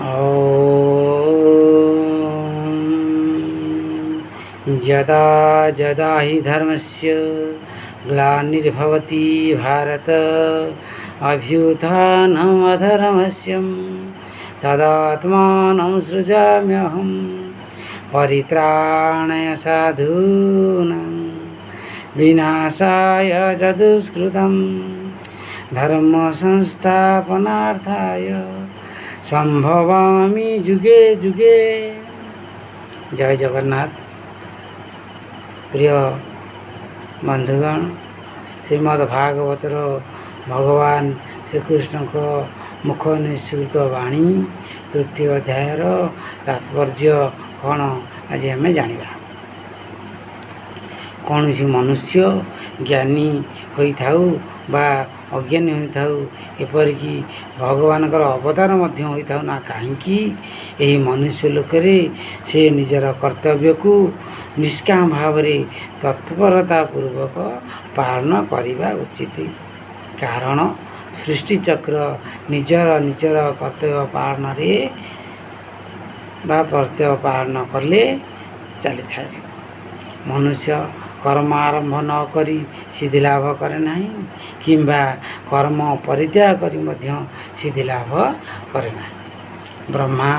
ॐ यदा यदा हि धर्मस्य ग्लानिर्भवति भारत अभ्युत्थानम् अधर्मस्य तदात्मानं सृजाम्यहं परित्राणाय साधूनां विनाशाय च दुष्कृतं धर्म संस्थापनार्थाय सम्भवामि युगे युगे। ଜୟ ଜଗନ୍ନାଥ। ପ୍ରିୟ ବନ୍ଧୁଗଣ, ଶ୍ରୀମଦ୍ ଭାଗବତର ଭଗବାନ ଶ୍ରୀକୃଷ୍ଣଙ୍କ ମୁଖ ନିଃସୃତ ବାଣୀ ତୃତୀୟ ଅଧ୍ୟାୟର ତାତ୍ପର୍ଯ୍ୟ କ'ଣ, ଆଜି ଆମେ ଜାଣିବା। କୌଣସି ମନୁଷ୍ୟ ଜ୍ଞାନୀ ହୋଇଥାଉ ବା ଅଜ୍ଞାନୀ ହୋଇଥାଉ, ଏପରିକି ଭଗବାନଙ୍କର ଅବତାର ମଧ୍ୟ ହୋଇଥାଉ ନା କାହିଁକି, ଏହି ମନୁଷ୍ୟ ଲୋକରେ ସେ ନିଜର କର୍ତ୍ତବ୍ୟକୁ ନିଷ୍କାମ ଭାବରେ ତତ୍ପରତା ପୂର୍ବକ ପାଳନ କରିବା ଉଚିତ। କାରଣ ସୃଷ୍ଟିଚକ୍ର ନିଜର ନିଜର କର୍ତ୍ତବ୍ୟ ପାଳନରେ ବା କର୍ତ୍ତବ୍ୟ ପାଳନ କଲେ ଚାଲିଥାଏ। ମନୁଷ୍ୟ କର୍ମ ଆରମ୍ଭ ନ କରି ସିଦ୍ଧି ଲାଭ କରେ ନାହିଁ କିମ୍ବା କର୍ମ ପରିତ୍ୟାଗ କରି ମଧ୍ୟ ସିଦ୍ଧି ଲାଭ କରେ ନାହିଁ। ବ୍ରହ୍ମା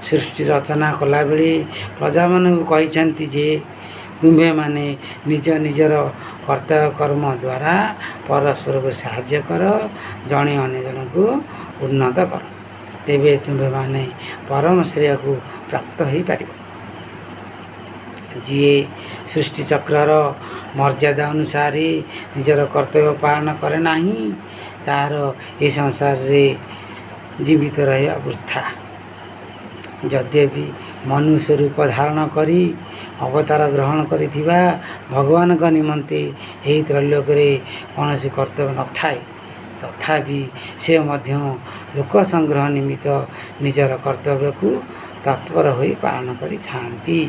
ସୃଷ୍ଟି ରଚନା କଲାବେଳେ ପ୍ରଜାମାନଙ୍କୁ କହିଛନ୍ତି ଯେ ତୁମ୍ଭେମାନେ ନିଜ ନିଜର କର୍ତ୍ତବ୍ୟ କର୍ମ ଦ୍ୱାରା ପରସ୍ପରକୁ ସାହାଯ୍ୟ କର, ଜଣେ ଅନ୍ୟ ଜଣକୁ ଉନ୍ନତ କର, ତେବେ ତୁମ୍ଭେମାନେ ପରମ ଶ୍ରେୟକୁ ପ୍ରାପ୍ତ ହୋଇପାରିବ। ଯିଏ ସୃଷ୍ଟି ଚକ୍ରର ମର୍ଯ୍ୟାଦା ଅନୁସାରେ ନିଜର କର୍ତ୍ତବ୍ୟ ପାଳନ କରେ ନାହିଁ, ତାର ଏ ସଂସାରରେ ଜୀବିତ ରହିବା ବୃଥା। ଯଦ୍ୟପି ମନୁଷ୍ୟ ରୂପ ଧାରଣ କରି ଅବତାର ଗ୍ରହଣ କରିଥିବା ଭଗବାନଙ୍କ ନିମନ୍ତେ ଏହି ତ୍ରୈଲୋକ୍ୟରେ କୌଣସି କର୍ତ୍ତବ୍ୟ ନଥାଏ, ତଥାପି ସେ ମଧ୍ୟ ଲୋକ ସଂଗ୍ରହ ନିମିତ୍ତ ନିଜର କର୍ତ୍ତବ୍ୟକୁ ତତ୍ପର ହୋଇ ପାଳନ କରିଥାନ୍ତି।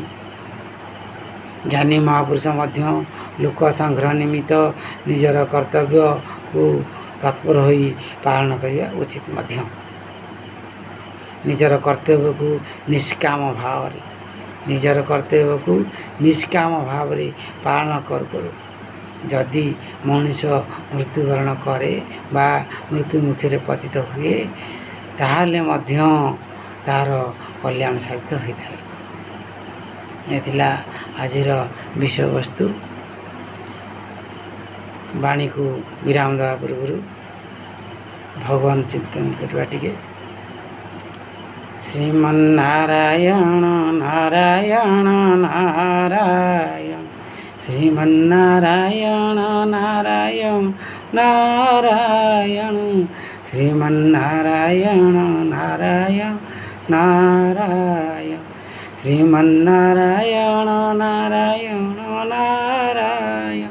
ଜ୍ଞାନୀ ମହାପୁରୁଷ ମଧ୍ୟ ଲୋକ ସଂଗ୍ରହ ନିମିତ୍ତ ନିଜର କର୍ତ୍ତବ୍ୟକୁ ତତ୍ପର ହୋଇ ପାଳନ କରିବା ଉଚିତ ମଧ୍ୟ। ନିଜର କର୍ତ୍ତବ୍ୟକୁ ନିଷ୍କାମ ଭାବରେ, ନିଜର କର୍ତ୍ତବ୍ୟକୁ ନିଷ୍କାମ ଭାବରେ ପାଳନ କରୁ କରୁ ଯଦି ମଣିଷ ମୃତ୍ୟୁବରଣ କରେ ବା ମୃତ୍ୟୁ ମୁଖରେ ପତିତ ହୁଏ, ତାହେଲେ ମଧ୍ୟ ତାର କଲ୍ୟାଣ ସାଧିତ ହୋଇଥାଏ। ଏ ଥିଲା ଆଜିର ବିଷୟବସ୍ତୁ। ବାଣୀକୁ ବିରାମ ଦେବା ପୂର୍ବରୁ ଭଗବାନ ଚିନ୍ତନ କରିବା ଟିକେ। ଶ୍ରୀମନ୍ନାରାୟଣ ନାରାୟଣ ନାରାୟଣ, ଶ୍ରୀମନ୍ନାରାୟଣ ନାରାୟଣ ନାରାୟଣ, ଶ୍ରୀମନ୍ନାରାୟଣ ନାରାୟଣ ନାରାୟଣ, ଶ୍ରୀମନ୍ନାରାୟଣ ନାରାୟଣ ନାରାୟଣ,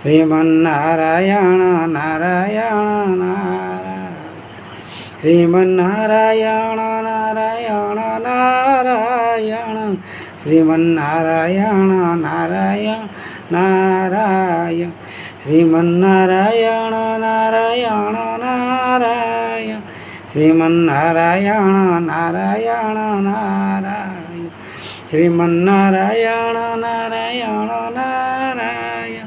ଶ୍ରୀମନ୍ନାରାୟଣ ନାରାୟଣ ନାରାୟଣ, ଶ୍ରୀମନ୍ନାରାୟଣ ନାରାୟଣ ନାରାୟଣ, ଶ୍ରୀମନ୍ନାରାୟଣ ନାରାୟଣ ନାରାୟଣ, ଶ୍ରୀମନ୍ନାରାୟଣ ନାରାୟଣ ନାରାୟଣ, ଶ୍ରୀମନ୍ନାରାୟଣ ନାରାୟଣ ନାରାୟଣ, ଶ୍ରୀମନ୍ନାରାୟଣ ନାରାୟଣ ନାରାୟଣ,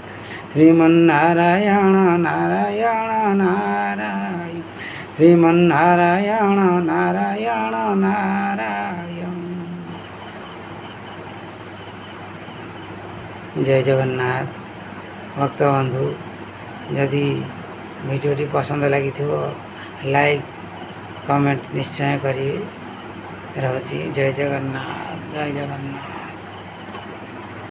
ଶ୍ରୀମନ୍ନାରାୟଣ ନାରାୟଣ ନାରାୟଣ, ଶ୍ରୀମନ୍ନାରାୟଣ ନାରାୟଣ ନାରାୟଣ। ଜୟ ଜଗନ୍ନାଥ। ଭକ୍ତବନ୍ଧୁ, ଯଦି ଭିଡ଼ିଓଟି ପସନ୍ଦ ଲାଗିଥିବ, ଲାଇକ୍ କମେଣ୍ଟ ନିଶ୍ଚୟ କରିବେ। ରହୁଛି। ଜୟ ଜଗନ୍ନାଥ, ଜୟ ଜଗନ୍ନାଥ।